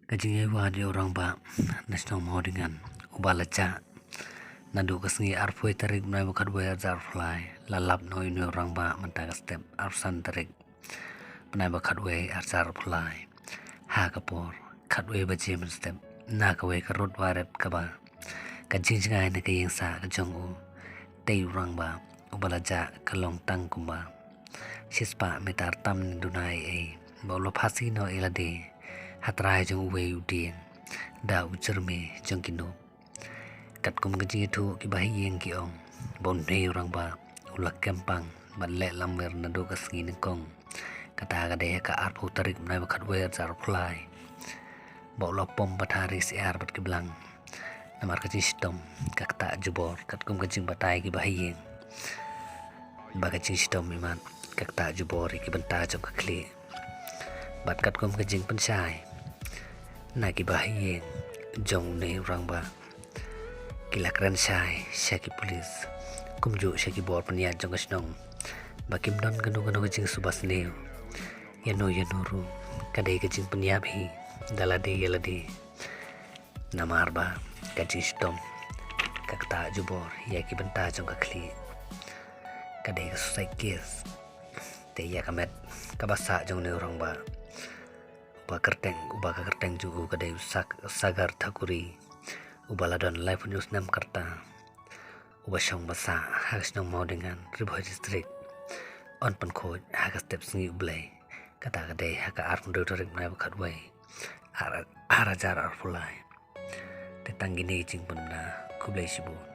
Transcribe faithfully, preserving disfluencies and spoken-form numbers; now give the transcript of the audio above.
Ka jingïaid wad ïa u rangbah na shnong Mawdingan uba la jah naduh ka sngi arphew tarik bnai ba khatwei arhajar arphew lai. La lap noh ïa une u rangbah mynta ka step arphew san tarik bnai ba khatwei arhajar arphew lai ha ka por khatwei baje mynstep na kawei ka rud warep kaba ka jingjngai na ka ïing sah ka jong u. Te u rangbah uba la jah ka long tang kumba shispah mitar tam ne duna ei ei ba u la phasi noh ïa lade ha trai jong uwei u dieng da u jyrmie jong ki noob. Katkum ka jingïathuh ki bahaïing ki ong ba une u rangbah u la kem pang bad leh lamwir naduh ka sngi nyngkong, kata ka dei ha ka arphew tarik bnai ba khatwei arhajar arphew lai, ba u la pom pathar ïa ki syiar bad ki blang. Namar ka jingshitom ka ktah jubor katkum ka jingbatai ki bahaïing ba ka jingshitom imat ka ktah jubor ïa ki bynta jong ka khlieh. Bad katkum ka jingpynshai na ki bahaïing jong une u rangbah, ki la kren shai sha ki pulit kumjuh sha ki bor pynïaid jong ka shnong ba kim don kano kano ka jingsuba sniew ïano ïano ruh. Ka dei ka jingpynïap hi da lade ïa lade. Namar ba ka jingshitom ka ktah jubor ïa ki bynta jong ka khlieh. Ka dei ka suicide case. Te ïa ka met kaba sah jong une u rangbah uba kyrteng, uba ka kyrteng jong u ka dei u Sak-, Sagar Thakuri, uba la don laiphew hynñiew snem ka rta, uba shong ba sah ha ka shnong Mawdingan, Ri Bhoi District, yn pynkhuid ha ka step sngi U Blei, kata ka dei ha ka arphew hynriew tarik bnai ba khatwei ar, arhajar arphew lai. Te tang kine ki jingpynbna, khublei shibun.